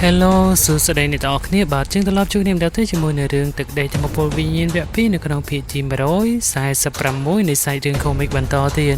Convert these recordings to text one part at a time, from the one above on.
Hello សួស្តីអ្នកទាំងអស់គ្នាបាទជាងត្រឡប់ជួបគ្នាម្ដងទៀតជាមួយនៅរឿងទឹកដីធម្មពលវិញ្ញាណវគ្គ2នៅក្នុងភាគទី146នៃសាច់រឿង comic បន្តទៀត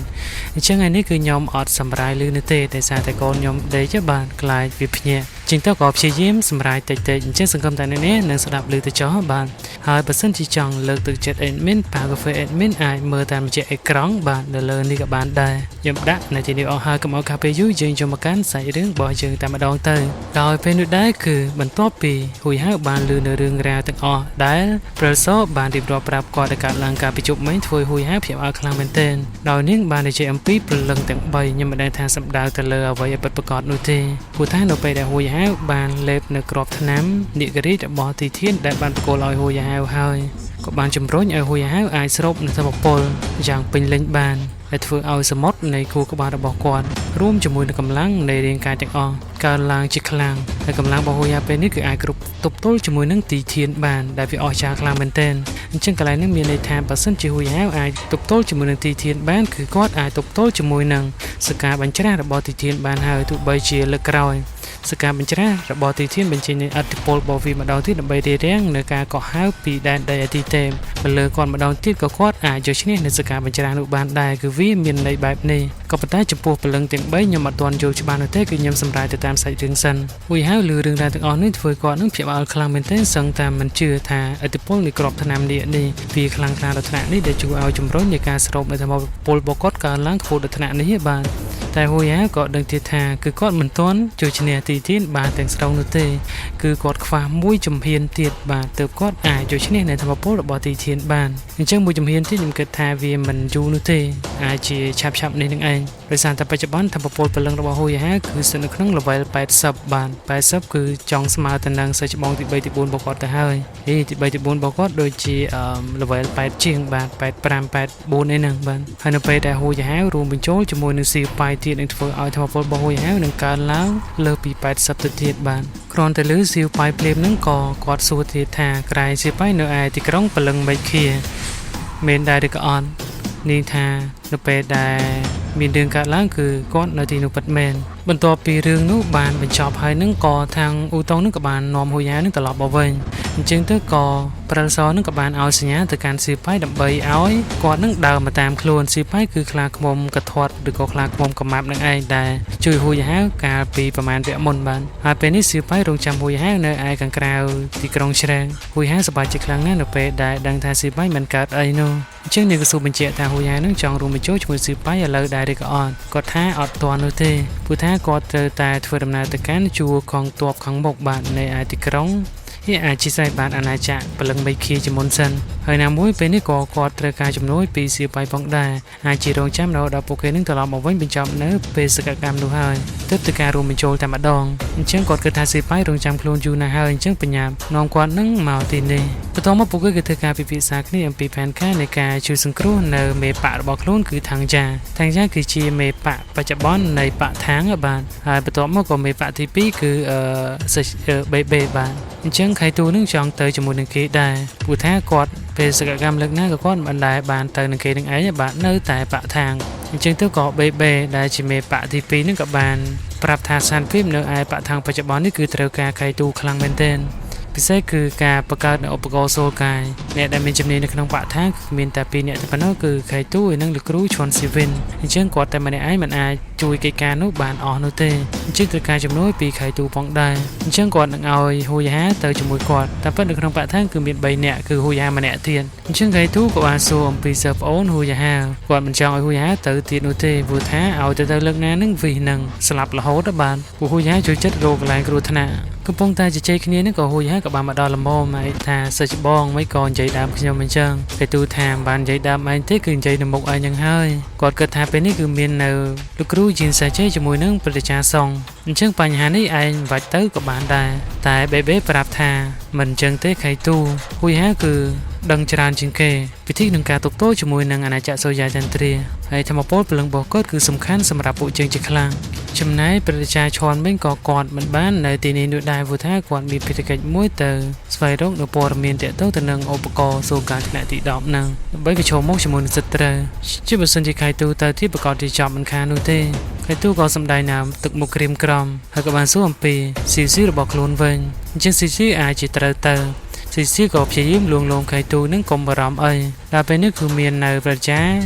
អញ្ចឹងថ្ងៃនេះគឺខ្ញុំអត់សម្រាយលឺនោះទេដោយសារតែកូនខ្ញុំដេកបាទខ្លាចវាភ្ញាក់ជាងទៅក៏ព្យាយាមសម្រាយតិចតិចអញ្ចឹងសង្ឃឹមតែអ្នកនេះនឹងស្ដាប់លឺទៅចោះបាទហើយបើសិនជាចង់លើកទឹកចិត្ត admin ប៉ាកាហ្វេ admin អាចមើលតាមរយៈអេក្រង់បាទនៅលើនេះក៏បានដែរខ្ញុំដាក់នៅទីនេះអស់ហើយកុំឲ្យខាតពេលយូរយើងចូលមកកាន់សាច់រឿងរបស់យើងតែម្ដងទៅដោយពេលនោះដែរគឺបន្ទាប់ពីហ៊ុយហៅបានលឺនៅរឿងរ៉ាវទាំងអស់ដែលព្រិលសបានរៀបរាប់ប្រាប់គាត់ដែលកើតឡើងកាលពីជប់មិញធ្វើឲ្យហ៊ុយហៅភ្ញាក់ផ្អើលខ្លាំងមែនទែនដោយនាងបាននិយាយអំពីព្រលឹងទាំង3ខ្ញុំមិនដឹងថាសម្ដៅទៅលើអ្វីឲ្យពិតប្រាកដនោះទេព្រោះថានៅពេលដែលហ៊ុយហៅបានលេបនៅក្របថ្នាំនិករីរបស់ទីធានដែលបានប្រគល់ឲ្យហ៊ុយហៅហើយក៏បានជំរុញឲ្យហ៊ុយហៅអាចស្រូបនៅធម៌ពលយ៉ាងពេញលេញបានដែលធ្វើឲ្យសមុទ្រនៃខួរក្បាលរបស់គាត់រួមជាមួយនឹងកម្លាំងនៃរាងកាយទាំងអស់កើនឡើងជាខ្លាំងហើយកម្លាំងរបស់ហ៊ុយហៅពេលនេះគឺអាចគ្រប់ទប់ទល់ជាមួយនឹងទីធានបានដែលវាអស្ចារ្យខ្លាំងមែនទែនអញ្ចឹងកន្លែងនេះមានន័យថាបើសិនជាហ៊ុយហៅអាចទប់ទល់ជាមួយនឹងទីធានបានគឺគាត់អាចទប់ទល់ជាមួយនឹងសកាបញ្ច្រាស់របស់ទីធានបានហើយទោះបីជាលើកក្រោយសកាបញ្ច្រាស់របស់ទីធានបញ្ចេញនូវឥទ្ធិពលរបស់វាម្ដងទៀតដើម្បីរារាំងនៅការកោះហៅពីដែនដីអទីទេមមកលើគាត់ម្ដងទៀតក៏គាត់អាចយកឈ្នះនៅសកាបញ្ច្រាស់នោះបានដែរគឺវាមានន័យបែបនេះក៏ប៉ុន្តែចំពោះព្រលឹងទាំង3ខ្ញុំអត់ទាន់យល់ច្បាស់នោះទេគឺខ្ញុំសម្រាយទៅតាមសាច់រឿងសិនហួយហើយឮរឿងរ៉ាវទាំងអស់នេះធ្វើគាត់នឹងភ្ញាក់ផ្អើលខ្លាំងមែនទែនសឹងតែមិនជឿថាឥទ្ធិពលនៃក្របថ្នាំនេះនេះវាខ្លាំងក្លាដល់ថ្នាក់នេះដែលជួយឲ្យជំរុញនៃការស្រូបនៅធម៌ពលរបស់គាត់កើនឡើងខ្ពស់ដល់ថ្នាក់នេះបាទតែហ៊ូយ៉ាក៏ដឹងទៀតថាគឺគាត់មិនទាន់ជួយឈ្នះទីធានបានទាំងស្រុងនោះទេគឺគាត់ខ្វះមួយជំហានទៀតបាទទើបគាត់អាចយកឈ្នះនៅធម៌ពលរបស់ទីធានបានអញ្ចឹងមួយជំហានទៀតខ្ញុំគិតថាវាមិនយូរនោះទេអាចជាឆាប់ឆាប់នេះនឹងឯងដោយសារតែបច្ចុប្បន្នធម៌ពលព្រលឹងរបស់ហ៊ូយ៉ាគឺស្ថិតនៅក្នុង level 80បាទ80គឺចង់ស្មើទៅនឹងសិស្សច្បងទី3ទី4របស់គាត់ទៅហើយហេទី3ទី4របស់គាត់ដូចជា level 8ជាងបាទ85 84អីហ្នឹងបាទហើយនៅពេលដែលហ៊ូយ៉ារួមបញ្ចូលជាមួយនឹងស៊ីប៉ៃទៀតនឹងធ្វើឲ្យធម៌ពលរបស់ហ៊ូយ៉ានឹងកើនឡើងលើសពី80ទៅទៀតបាទគ្រាន់តែឮសៀវប៉ៃភ្លាមហ្នឹងក៏គាត់សួរទៀតថាក្រែងសៀវប៉ៃនៅឯទីក្រុងព្រលឹងមេឃាមានដែរឬក៏អត់នាងថានៅពេលដែលមានរឿងកើតឡើងគឺគាត់នៅទីនោះពិតមែនបន្ទាប់ពីរឿងនោះបានបញ្ចប់ហើយនឹងក៏ខាងអ៊ូតុងនឹងក៏បាននាំហ៊ូយ៉ានឹងត្រឡប់មកវិញអញ្ចឹងទៅក៏ព្រិលសនឹងក៏បានឲ្យសញ្ញាទៅកាន់សៀវប៉ៃដើម្បីឲ្យគាត់នឹងដើរមកតាមខ្លួនសៀវប៉ៃគឺខ្លាឃ្មុំកធាត់ឬក៏ខ្លាឃ្មុំកំម៉ាប់នឹងឯងដែលជួយហ៊ូយ៉ាកាលពីប្រហែលវគ្គមុនបានហើយពេលនេះសៀវប៉ៃរងចាំហ៊ូយ៉ានៅឯខាងក្រៅទីក្រុងឆ្រាងហ៊ូយ៉ាសប្បាយចិត្តខ្លាំងណាស់នៅពេលដែលដឹងថាសៀវប៉ៃមិនកើតអីនោះអញ្ចឹងនាងក៏សួរបញ្ជាក់ថាហ៊ូយ៉ានឹងចង់រួមបញ្ចូលជាមួយសៀវប៉ៃឥឡូវដែរឬក៏អត់គាត់ថាអត់ទាន់នោះទេព្រោះថាគាត់ត្រូវតែធ្វើដំណើរទៅកាន់ជួរកងទ័ពខាងមុខបាទនៃឯទីក្រុងនេះអាចជាស្រ័យបានអាណាចក្រព្រលឹងមេឃាជាមុនសិនហើយណាមួយពេលនេះក៏គាត់ត្រូវការជំនួយពីសៀវប៉ៃផងដែរអាចជារងចាំរហូតដល់ពួកគេនឹងត្រឡប់មកវិញបញ្ចប់នៅបេសកកម្មនោះហើយទើបទៅការរួមបញ្ចូលតែម្ដងអញ្ចឹងគាត់គិតថាសៀវប៉ៃរងចាំខ្លួនយូរណាស់ហើយអញ្ចឹងបញ្ញានាំគាត់នឹងមកទីនេះបន្ទាប់មកពួកគេគឺធ្វើការពិភាក្សាគ្នាអំពីផែនការនៃការជួយសង្គ្រោះនៅមេបករបស់ខ្លួនគឺថាងយ៉ាថាងយ៉ាគឺជាមេបកបច្ចុប្បន្ននៃបកថាងបាទហើយបន្ទាប់មកក៏មេបកទី2គឺអឺបេបេបាទអញ្ចឹងខៃទូនឹងចង់ទៅជាមួយនឹងគេដែរព្រោះថាគាត់ពេលសកម្មលើកណាក៏គាត់មិនដែលបានទៅនឹងគេនឹងឯងបាទនៅតែបកថាងអញ្ចឹងទៅក៏បេបេដែលជាមេបកទី2នឹងក៏បានប្រាប់ថាស្ថានភាពនៅឯបកថាងបច្ចុប្បន្ននេះគឺត្រូវការខៃទូខ្លាំងមែនទែនពិសេសគឺការបង្កើតនៅឧបករណ៍សូលកាយអ្នកដែលមានជំនាញនៅក្នុងបកថាគឺមានតែពីរអ្នកតែប៉ុណ្ណោះគឺខៃទូនិងលោកគ្រូឈុនស៊ីវិនអញ្ចឹងគាត់តែម្នាក់ឯងមិនអាចជួយកិច្ចការនោះបានអស់នោះទេអញ្ចឹងត្រូវការជំនួយពីខៃទូផងដែរអញ្ចឹងគាត់នឹងឲ្យហ៊ូយ៉ាទៅជាមួយគាត់តែពិតនៅក្នុងបកថាគឺមាន3នាក់គឺហ៊ូយ៉ាម្នាក់ទៀតអញ្ចឹងខៃទូក៏បានសួរអំពីសិស្សប្អូនហ៊ូយ៉ាគាត់មិនចង់ឲ្យហ៊ូយ៉ាទៅទៀតនោះទេព្រោះថាឲ្យទៅទៅលើកណានឹងវិសនឹងស្លាប់រហូតបានព្រោះហ៊ូយ៉ាចូលចិត្តរកកន្លែងគ្រោះថ្នាក់កំពុងតែជជែកគ្នានឹងក៏ហ៊ូយ៉ាក៏បានមកដល់ល្មមហើយថាសិស្សច្បងមិនក៏និយាយដើមខ្ញុំអញ្ចឹងគេទូថាមិនបាននិយាយដើមឯងទេគឺនិយាយនៅមុខឯងយ៉ាងហើយគាត់គិតថាពេលនេះគឺមាននៅលោកគ្រូយីនសាជេជាមួយនឹងព្រឹទ្ធាចារ្យសុងអញ្ចឹងបញ្ហានេះឯងមិនបាច់ទៅក៏បានដែរតែបេបេប្រាប់ថាមិនអញ្ចឹងទេខៃទូហ៊ូយ៉ាគឺ ដឹងច្រើនជាងគេពិធីក្នុងការទប់ទល់ជាមួយនឹងអាណាចក្រសូរិយាចន្ទ្រាហើយធម្មពលព្រលឹងរបស់គាត់គឺសំខាន់សម្រាប់ពួកយើងជាខ្លាំងចំណែកព្រះរាជាឈន់វិញក៏គាត់មិនបាននៅទីនេះនោះដែរព្រោះថាគាត់មានភារកិច្ចមួយទៅស្វែងរកនៅព័ត៌មានទាក់ទងទៅនឹងឧបករណ៍សូកាថ្នាក់ទី10ហ្នឹងដើម្បីប្រឈមមុខជាមួយនឹងសត្រូវជាបើសិនជាខៃទូទៅទីប្រកាសជាចប់មិនខាននោះទេខៃទូក៏សម្ដែងណាមទឹកមុខក្រៀមក្រំហើយក៏បានសួរអំពីស៊ីស៊ីរបស់ខ្លួនវិញអញ្ចឹងស៊ីស៊ីអាចជាត្រូវទៅស៊ីស៊ីក៏ព្យាយាមលួងលោមខៃទូនឹងកុំបារម្ភអីដល់ពេលនេះគឺមាននៅប្រជ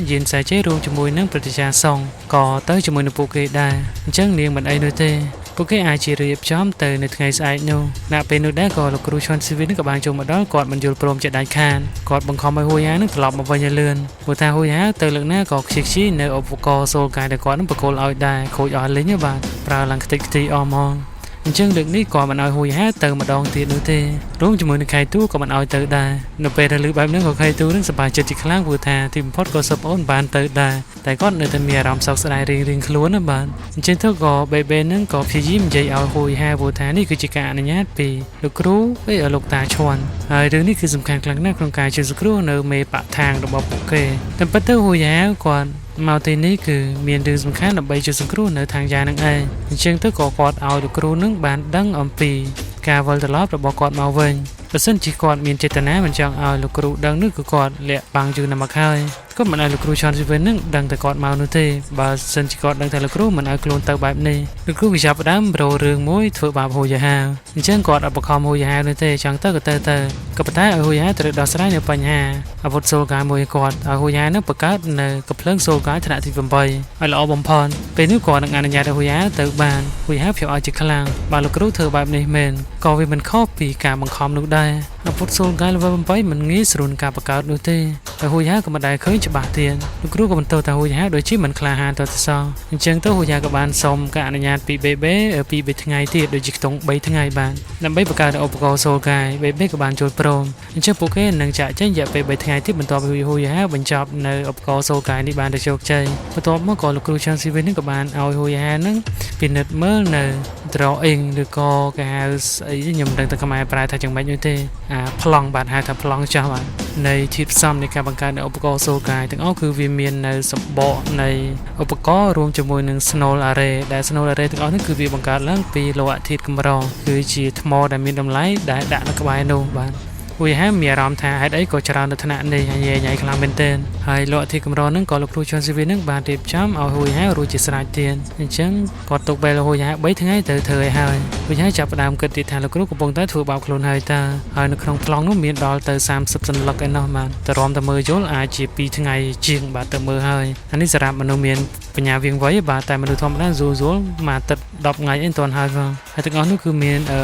ាយិនសាជេរួមជាមួយនឹងប្រជាសុងក៏ទៅជាមួយនឹងពួកគេដែរអញ្ចឹងនាងមិនអីនោះទេពួកគេអាចជារៀបចំទៅនៅថ្ងៃស្អែកនោះณពេលនោះដែរក៏លោកគ្រូឈុនស៊ីវិនក៏បានចូលមកដល់គាត់មិនយល់ព្រមជាដាច់ខាតគាត់បង្ខំឲ្យហ៊ួយហានឹងត្រឡប់មកវិញឲ្យលឿនព្រោះថាហ៊ួយហាទៅលើកណាក៏ខ្ជិះខ្ជាយនៅឧបករណ៍សូលកាយដែលគាត់នឹងបកគលឲ្យដែរខូចអស់លីងបាទប្រើឡើងខ្ទេចខ្ទីអស់ហ្មងអញ្ចឹងលើកនេះក៏មិនឲ្យហ៊ួយហាទៅម្ដងទៀតនោះទេរួមជាមួយនឹងខៃទូក៏មិនឲ្យទៅដែរនៅពេលដែលឮបែបនេះក៏ខៃទូនឹងសប្បាយចិត្តជាខ្លាំងព្រោះថាទីបំផុតក៏សិបអូនបានទៅដែរតែគាត់នៅតែមានអារម្មណ៍សោកស្ដាយរៀងៗខ្លួនណាបាទអញ្ចឹងទៅក៏បេបេនឹងក៏ព្យាយាមនិយាយឲ្យហ៊ួយហាព្រោះថានេះគឺជាការអនុញ្ញាតពីលោកគ្រូអីលោកតាឈួនហើយរឿងនេះគឺសំខាន់ខ្លាំងណាស់ក្នុងការជួយសង្គ្រោះនៅមេបកថាងរបស់ពួកគេតែពិតទៅហ៊ួយហាគាត់មកទីនេះគឺមានរឿងសំខាន់ដើម្បីជួយសង្គ្រោះនៅทางយ៉ានឹងឯងអញ្ចឹងទៅក៏គាត់ឲ្យលោកគ្រូនឹងបានដឹងអំពីការវិលត្រឡប់របស់គាត់មកវិញបើសិនជាគាត់មានចេតនាមិនចង់ឲ្យលោកគ្រូដឹងនោះគឺគាត់លាក់បាំងយូរណាស់មកហើយគាត់មិនឲ្យលោកគ្រូឆនជីវិននឹងដឹងតែគាត់មកនោះទេបើសិនជាគាត់ដឹងថាលោកគ្រូមិនឲ្យខ្លួនទៅបែបនេះលោកគ្រូក៏ចាប់ផ្ដើមរករឿងមួយធ្វើបាបហ៊ូយ៉ាហាអញ្ចឹងគាត់អត់បង្ខំហ៊ូយ៉ាហានោះទេចង់ទៅក៏ទៅទៅក៏ប៉ុន្តែឲ្យហ៊ូយ៉ាហាត្រូវដោះស្រាយនៅបញ្ហាអាវុធសូលកាយមួយគាត់ឲ្យហ៊ូយ៉ាហានឹងបង្កើតនៅកំភ្លើងសូលកាយថ្នាក់ទី8ឲ្យល្អបំផុតពេលនេះគាត់នឹងអនុញ្ញាតឲ្យហ៊ូយ៉ាហាទៅបានហ៊ូយ៉ាហាព្យាឲ្យជាខ្លាំងបើលោកគ្រូធ្វើបែបនេះមែនក៏វាមិនខុសពីការបង្ខំនោះដែរអាវុធសូលកាយ level 8មិនងាយស្រួលការបង្កើតនោះទេតែហ៊ូយ៉ាក៏មិនដែលឃើញច្បាស់ទៀតលោកគ្រូក៏បន្តថាហ៊ូយ៉ាដូចជាមិនក្លាហានតទៅសោះអញ្ចឹងទៅហ៊ូយ៉ាក៏បានសុំការអនុញ្ញាតពីបេបេពី3ថ្ងៃទៀតដូចជាខ្ទង់3ថ្ងៃបានដើម្បីបង្កើតឧបករណ៍សូលកាយបេបេក៏បានចូលព្រមអញ្ចឹងពួកគេនឹងចាក់ចេញរយៈពេល3ថ្ងៃទៀតបន្ទាប់ពីហ៊ូយ៉ាបញ្ចប់នៅឧបករណ៍សូលកាយនេះបានទៅជោគជ័យបន្ទាប់មកក៏លោកគ្រូឆានស៊ីវិននេះក៏បានឲ្យហ៊ូយ៉ានឹងពិនិត្យមើលនៅ drawing ឬក៏គេហៅស្អីខ្ញុំមិនដឹងទៅខ្មែរប្រែថាយ៉ាងម៉េចនោះទេអាប្លង់បាទហៅថាប្លង់ចាស់បាទនៃធាតុផ្សំនៃការបង្កើតនៅឧបករណ៍សូលកាយទាំងអស់គឺវាមាននៅសម្បកនៃឧបករណ៍រួមជាមួយនឹង Snow Array ដែល Snow Array ទាំងអស់នេះគឺវាបង្កើតឡើងពីលោហៈធាតុកម្រគឺជាថ្មដែលមានតម្លៃដែលដាក់នៅក្បែរនោះបាទវាហាមានអារម្មណ៍ថាហេតុអីក៏ច្រើននៅថ្នាក់នេះហើយញ៉ៃញ៉ៃខ្លាំងមែនទែនហើយលោកអធិកម្រនឹងក៏លោកគ្រូជន់ស៊ីវីនឹងបានរៀបចំឲ្យហ៊ួយហារួចជាស្រេចទៀតអញ្ចឹងគាត់ទុកពេលហ៊ួយហា3ថ្ងៃទៅធ្វើឲ្យហើយហ៊ួយហាចាប់ផ្ដើមគិតទៀតថាលោកគ្រូកំពុងតែធ្វើបាបខ្លួនហើយតើហើយនៅក្នុងប្លង់នោះមានដល់ទៅ30សន្លឹកឯណោះបាទតរំតែមើលយល់អាចជា2ថ្ងៃជាងបាទទៅមើលហើយអានេះសម្រាប់មនុស្សមានបញ្ញាវៀងវៃបាទតែមនុស្សធម្មតាស្រួលស្រួលមួយអាទិត្យ10ថ្ងៃអីមិនទាន់ហើយផងហើយទាំងអស់នោះគឺមានអឺ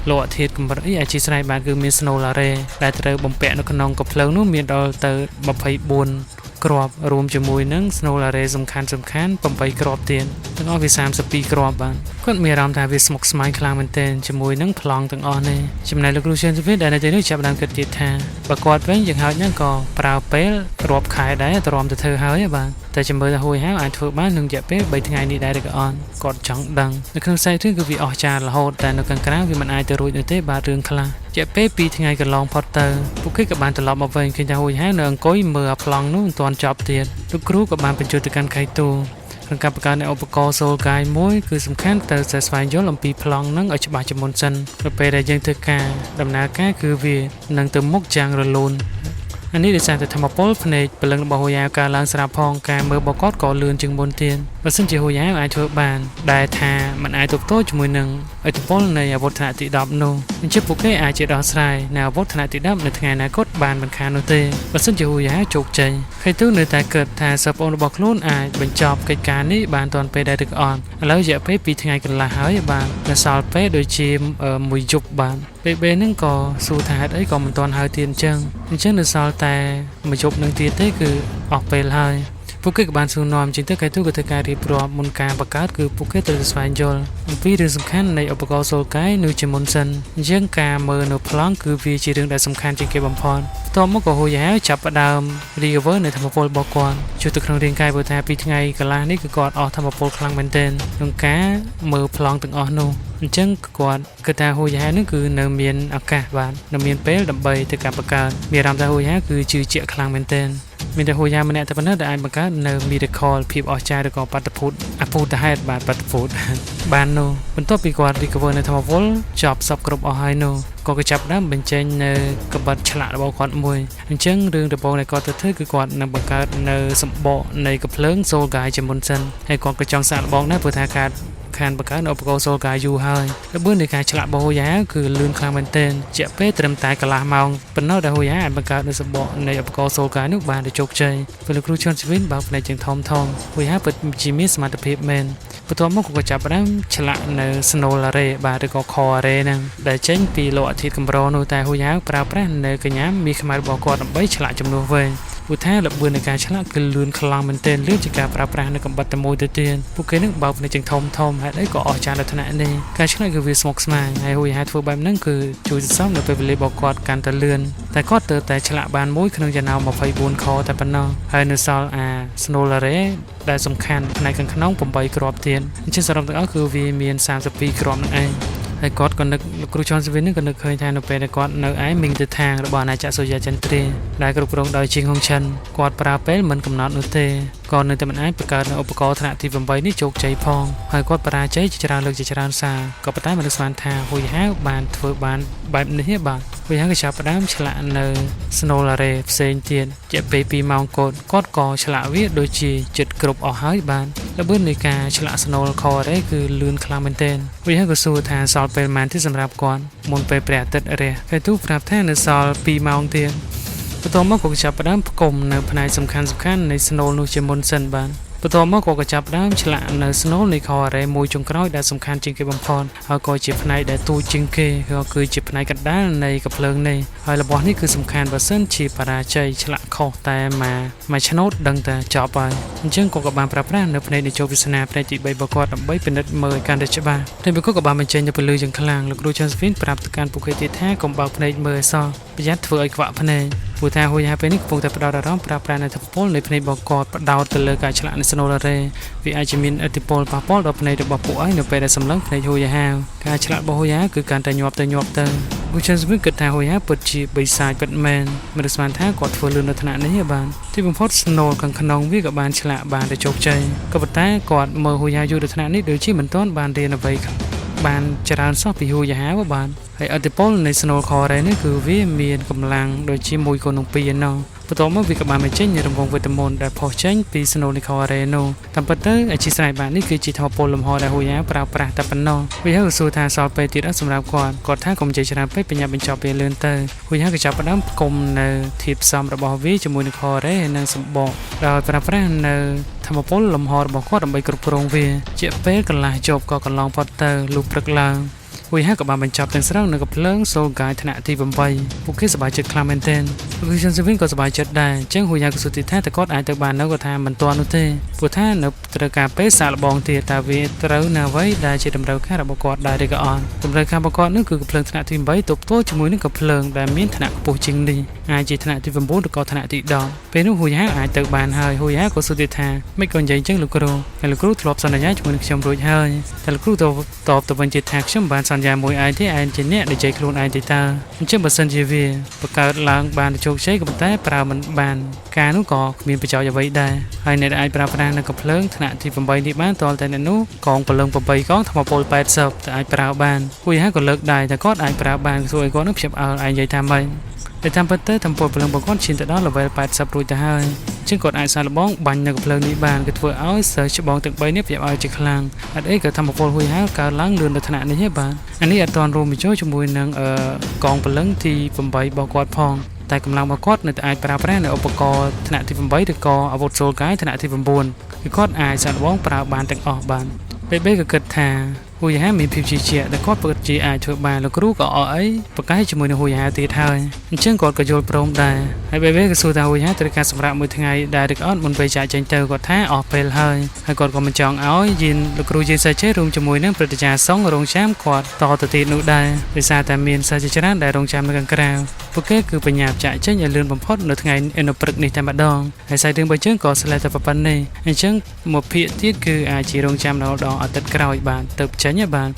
លោកអធិកម្រិតអីអធិស្ឋានបាទគឺមាន Snow Array ដែលត្រូវបំពាក់នៅក្នុងកំភ្លើងនោះមានដល់ទៅ24គ្រាប់រួមជាមួយនឹង Snow Array សំខាន់សំខាន់8គ្រាប់ទៀតទាំងអស់វា32គ្រាប់បាទគាត់មានអារម្មណ៍ថាវាស្មុគស្មាញខ្លាំងមែនទែនជាមួយនឹងប្លង់ទាំងអស់នេះចំណែកលោកគ្រូ Scientific ដែលនៅទីនេះចាប់ផ្ដើមគិតទៀតថាបើគាត់វិញយ៉ាងហោចណាស់ក៏ប្រើពេលរាប់ខែដែរទ្រាំទៅធ្វើហើយបាទតែចាំមើលថាហួយហៅអាចធ្វើបានក្នុងរយៈពេល3ថ្ងៃនេះដែរឬក៏អត់គាត់ចង់ដឹងនៅក្នុងខ្សែរឿងគឺវាអស្ចារ្យរហូតតែនៅខាងក្រៅវាមិនអាចទៅរួចនោះទេបាទរឿងខ្លះរយៈពេល2ថ្ងៃកន្លងផុតទៅពួកគេក៏បានត្រឡប់មកវិញឃើញថាហួយហៅនៅអង្គុយមើលអាប្លង់នោះមិនទាន់ចប់ទៀតលោកគ្រូក៏បានបញ្ជូនទៅកាន់ខៃទូក្នុងការបង្កើតនៃឧបករណ៍សូលកាយមួយគឺសំខាន់ត្រូវតែស្វែងយល់អំពីប្លង់នឹងឲ្យច្បាស់ជាមុនសិននៅពេលដែលយើងធ្វើការដំណើរការគឺវានឹងទៅមុខយ៉ាងរលូនអានេះដោយសារតែធម្មពលភ្នែកព្រលឹងរបស់ហ៊ូយ៉ាកើឡើងស្រាប់ផងការមើលរបស់គាត់ក៏លឿនជាងមុនទៀតបើសិនជាហ៊ូយ៉ាអាចធ្វើបានដែលថាมันអាចទប់ទល់ជាមួយនឹងឥទ្ធិពលនៃអាវុធថ្នាក់ទី10នោះអញ្ចឹងពួកគេអាចជាដោះស្រាយនៅអាវុធថ្នាក់ទី10នៅថ្ងៃអនាគតបានមិនខាននោះទេបើសិនជាហ៊ូយ៉ាជោគជ័យខៃទូនៅតែគិតថាសិស្សប្អូនរបស់ខ្លួនអាចបញ្ចប់កិច្ចការនេះបានទាន់ពេលដែរឬក៏អត់ឥឡូវរយៈពេល2ថ្ងៃកន្លះហើយបាទនៅសល់ពេលដូចជាមួយយប់បាទពេលពេលហ្នឹងក៏សួរថាហេតុអីក៏មិនទាន់ហើយទៀតអញ្ចឹងនៅសល់តែមួយយប់នឹងទៀតទេគឺអស់ពេលហើយពួកគេក៏បានសួរនាំជាងទៅកែទូក៏ធ្វើការរៀបរាប់មុនការបង្កើតគឺពួកគេត្រូវស្វែងយល់អំពីរឿងសំខាន់នៃឧបករណ៍សូលកាយនៅជាមុនសិនអញ្ចឹងការមើលនៅប្លង់គឺវាជារឿងដែលសំខាន់ជាងគេបំផុតបន្ទាប់មកក៏ហួយហើយចាប់ផ្ដើម recover នៅធម្មពលរបស់គាត់ជួយទៅក្នុងរាងកាយព្រោះថាពីថ្ងៃកន្លះនេះគឺគាត់អស់ធម្មពលខ្លាំងមែនទែនក្នុងការមើលប្លង់ទាំងអស់នោះអ អញ្ចឹងគាត់គិតថាហួយហែនឹងគឺនៅមានឱកាសបាទនៅមានពេលដើម្បីធ្វើការបង្កើតមានអារម្មណ៍ថាហួយហែគឺជឿជាក់ខ្លាំងមែនទែនមានតែហួយ៉ាម្នាក់តែប៉ុណ្ណោះដែលអាចបង្កើតនៅ miracle ភាពអស្ចារ្យឬក៏បាតុភូតអភូតហេតុបាទបាតុភូត បាននោះបន្ទាប់ពីគាត់ recover នៅធម្មពលចប់សពគ្រប់អស់ហើយនោះក៏ក៏ចាប់ផ្ដើមបញ្ចេញនៅកបិតឆ្លាក់របស់គាត់មួយអញ្ចឹងរឿងដំបូងដែលគាត់ទៅធ្វើគឺគាត់នឹងបង្កើតនៅសម្បកនៃកំភ្លើង Soul Guide ជាមុនសិនហើយគាត់ក៏ចង់សាកល្បងដែរព្រោះថាការខានបង្កើតនៅឧបករណ៍ Soul Guide យូរហើយល្បឿននៃការឆ្លាក់របស់ហូយ៉ាគឺលឿនខ្លាំងមែនទែនជាក់ពេលត្រឹមតែកន្លះម៉ោងប៉ុណ្ណោះដែលហូយ៉ាអាចបង្កើតនៅសម្បកនៃឧបករណ៍ Soul Guide នោះបានដោយជោគជ័យពេលលោកគ្រូឈុនជីវិនបើកភ្នែកជាងធំធំហូយ៉ាពិតជាមានសមត្ថភាពមែនបន្ទាប់មកក៏ចាប់ផ្ដើមឆ្លាក់នៅ Snow Array បាទឬក៏ Core Array ហ្នឹងដែលចេញពីលោកអាទិត្យកម្រនោះតែហូយ៉ាប្រើប្រាស់នៅកញ្ញាមាសខ្មៅរបស់គាត់ដើម្បីឆ្លាក់ជំនួសវិញព្រោះថាល្បឿននៃការឆ្លាក់គឺលឿនខ្លាំងមែនទែនលឿនជាងការប្រើប្រាស់នៅកំបិតតែមួយទៅទៀតពួកគេនឹងបើកភ្នែកជាងធំធំហេតុអីក៏អស្ចារ្យដល់ថ្នាក់នេះការឆ្លាក់គឺវាស្មុគស្មាញហើយហួយហែធ្វើបែបហ្នឹងគឺជួយសន្សំនៅពេលវេលារបស់គាត់កាន់តែលឿនតែគាត់ទើបតែឆ្លាក់បានមួយក្នុងចំណោម24ខតែប៉ុណ្ណោះហើយនៅសល់អា Snow Array ដែលសំខាន់ផ្នែកខាងក្នុង8គ្រាប់ទៀតអញ្ចឹងសរុបទាំងអស់គឺវាមាន32គ្រាប់នឹងឯងហើយគាត់ក៏នឹកលោកគ្រូចនសវិននឹងក៏នឹកឃើញថានៅពេលដែលគាត់នៅឯមីងទៅខាងរបស់អាណាចក្រសូយ៉ាចន្ទ្រាដែលគ្រប់គ្រងដោយជាងហុងឈិនគាត់ប្រើពេលមិនកំណត់នោះទេគាត់នៅតែមិនអាចបង្កើតនៅឧបករណ៍ថ្នាក់ទី8នេះជោគជ័យផងហើយគាត់បរាជ័យជាច្រើនលើកជាច្រើនសារក៏ប៉ុន្តែមិននឹកស្មានថាហ៊ុយហាវបានធ្វើបានបែបនេះទេបាទហ៊ុយហាវក៏ចាប់ផ្ដើមឆ្លាក់នៅ Snow Array ផ្សេងទៀតជាពេល2ម៉ោងកូតគាត់ក៏ឆ្លាក់វាដូចជាចិត្តគ្រប់អស់ហើយបាទល្បឿននៃការឆ្លាក់ Snow Core Array គឺលឿនខ្លាំងមែនទែនវាក៏សួរថាសល់ពេលប៉ុន្មានទៀតសម្រាប់គាត់មុនពេលព្រះអាទិត្យរះកែទូប្រាប់ថានៅសល់2ម៉ោងទៀតបន្ទាប់មកក៏ចាប់ផ្ដើមផ្គុំនៅផ្នែកសំខាន់សំខាន់នៃ Snow នោះជាមុនសិនបាទបន្ទាប់មកក៏ក៏ចាប់ផ្ដើមឆ្លាក់នៅ Snow នៃ Core Array មួយចុងក្រោយដែលសំខាន់ជាងគេបំផុតហើយក៏ជាផ្នែកដែលទូចជាងគេក៏គឺជាផ្នែកកណ្ដាលនៃកំភ្លើងនេះហើយរបស់នេះគឺសំខាន់បើសិនជាបរាជ័យឆ្លាក់ខុសតែមួយមួយឆ្នោតដឹងតែចប់ហើយអញ្ចឹងក៏ក៏បានប្រើប្រាស់នៅផ្នែកនៃជោគវាសនាផ្នែកទី3របស់គាត់ដើម្បីពិនិត្យមើលឲ្យកាន់តែច្បាស់តែវាក៏បានបញ្ចេញនៅពន្លឺយ៉ាងខ្លាំងលោកគ្រូឆានស្វីនប្រាប់ទៅកាន់ពួកគេទៀតថាកុំបើកភ្នែកមើលឲ្យសោះប្រយ័ត្នធ្វើឲ្យខ្វាក់ភ្នែកព្រោះថាហួយហាពេលនេះកំពុងតែផ្ដោតអារម្មណ៍ប្រើប្រាស់នៅធពលនៃភ្នែករបស់គាត់ផ្ដោតទៅលើការឆ្លាក់នៃ Snow Array វាអាចជាមានឥទ្ធិពលប៉ះពាល់ដល់ភ្នែករបស់ពួកឯងនៅពេលដែលសម្លឹងភ្នែកហួយហាវការឆ្លាក់របស់ហួយហាគឺកាន់តែញាប់ទៅញាប់ទៅគូឆានស្វីនគិតថាហួយហាពិតជាបិសាចពិតមែនមិនស្មានថាគាត់ធ្វើលឿននៅថ្នាក់នេះទេបាទទីបំផុត Snow ខាងក្នុងវាក៏បានឆ្លាក់បានទៅជោគជ័យក៏ប៉ុន្តែគាត់មើលហួយហាយូរដល់ថ្នាក់នេះដូចជាមិនទាន់បានរៀនអ្វីបានច្រើនសោះពីហួយហាវបាទហើយឥទ្ធិពលនៃ Snow Core នេះគឺវាមានកម្លាំងដូចជាមួយគុណនឹង2ឯណោះបន្ទាប់មកវាក៏បានបញ្ចេញរង្វង់វេទមន្តដែលផុសចេញពី Snow Core នោះតាមពិតទៅអធិស្ឋានបាទនេះគឺជាធម៌ពលលំហដែលហួយ៉ាប្រើប្រាស់តែប៉ុណ្ណោះវាហើយសួរថាសល់ពេលទៀតអត់សម្រាប់គាត់គាត់ថាកុំនិយាយច្រើនពេកបញ្ញាបញ្ចប់វាលឿនទៅហួយ៉ាក៏ចាប់ផ្ដើមផ្គុំនៅធាតុផ្សំរបស់វាជាមួយនឹង Core និងសម្បកដោយប្រើប្រាស់នៅធម៌ពលលំហរបស់គាត់ដើម្បីគ្រប់គ្រងវាជាពេលកន្លះជប់ក៏កន្លងផុតទៅលុះព្រឹកឡើងហួយហាក៏បានបញ្ចប់ទាំងស្រុងនៅកំភ្លើង Soul Guide ថ្នាក់ទី8ពួកគេសប្បាយចិត្តខ្លាំងមែនទែនលោកជិនសេវិនក៏សប្បាយចិត្តដែរអញ្ចឹងហួយហាក៏សួរទៀតថាតើគាត់អាចទៅបាននៅគាត់ថាមិនទាន់នោះទេព្រោះថានៅត្រូវការពេលសាកល្បងទៀតតើវាត្រូវនៅអ្វីដែលជាតម្រូវការរបស់គាត់ដែរឬក៏អត់តម្រូវការរបស់គាត់នោះគឺកំភ្លើងថ្នាក់ទី8ទប់ទល់ជាមួយនឹងកំភ្លើងដែលមានថ្នាក់ខ្ពស់ជាងនេះអាចជាថ្នាក់ទី9ឬក៏ថ្នាក់ទី10ពេលនោះហួយហាអាចទៅបានហើយហួយហាក៏សួរទៀតថាមិនក៏និយាយអញ្ចឹងលោកគ្រូហើយលោកគ្រូធ្លាប់សន្យាជាមួយនឹងខ្ញុំរួចហើយតែលោកគ្រូទៅតបទៅវិញទៀតថាខ្ញុំបានសន្យាមួយឯងទេឯងជាអ្នកនិយាយខ្លួនឯងទេតើអញ្ចឹងបើសិនជាវាបង្កើតឡើងបានជោគជ័យក៏ប៉ុន្តែប្រើមិនបានការនោះក៏គ្មានប្រយោជន៍អ្វីដែរហើយអ្នកដែលអាចប្រើប្រាស់នៅកំភ្លើងថ្នាក់ទី8នេះបានតលតែអ្នកនោះកងព្រលឹង8កងថ្មពល80តែអាចប្រើបានហួយហាក៏លើកដែរតែគាត់អាចប្រើបានសួរឲ្យគាត់នោះភ្ញាក់ផ្អើលឯងនិយាយថាម៉េចតែតាមពិតទៅធម៌ពលព្រលឹងរបស់គាត់ឈានទៅដល់ level 80រួចទៅហើយជាងគាត់អាចសាកល្បងបាញ់នៅកំភ្លើងនេះបានគឺធ្វើឲ្យសិស្សច្បងទាំង3នេះភ្ញាក់ផ្អើលជាខ្លាំងអត់អីក៏ធម្មពលហួយហាវកើនឡើងលឿនដល់ថ្នាក់នេះទេបាទអានេះអត់ទាន់រួមបញ្ចូលជាមួយនឹងកងព្រលឹងទី8របស់គាត់ផងតែកម្លាំងរបស់គាត់នៅតែអាចប្រើប្រាស់នៅឧបករណ៍ថ្នាក់ទី8ឬក៏អាវុធសូលកាយថ្នាក់ទី9គឺគាត់អាចសាកល្បងប្រើបានទាំងអស់បានបេបេក៏គិតថាហួយហាមានភាពជឿជាក់ដែលគាត់ពិតជាអាចធ្វើបានលោកគ្រូក៏អត់អីប្រកែកជាមួយនឹងហួយហាទៀតហើយអញ្ចឹងគាត់ក៏យល់ព្រមដែរហើយបេបេក៏សួរថាហួយហាត្រូវការសម្រាប់មួយថ្ងៃដែរឬក៏អត់មុនពេលចាកចេញទៅគាត់ថាអស់ពេលហើយហើយគាត់ក៏មិនចង់ឲ្យយិនលោកគ្រូយិនសាចេរួមជាមួយនឹងព្រឹទ្ធាចារ្យសុងរងចាំគាត់តទៅទៀតនោះដែរដោយសារតែមានសិស្សជាច្រើនដែលរងចាំនៅខាងក្រៅពួកគេគឺបញ្ញាចាក់ចេញឲ្យលឿនបំផុតនៅថ្ងៃនៅព្រឹកនេះតែម្ដងហើយសាច់រឿងបើជើងក៏ស្លែតែប៉ុណ្ណេះអញ្ចឹងមួយភាគទៀតគឺអាចជារងចាំដល់អាទិត្យក្រោយបាទទៅចេញបាទ។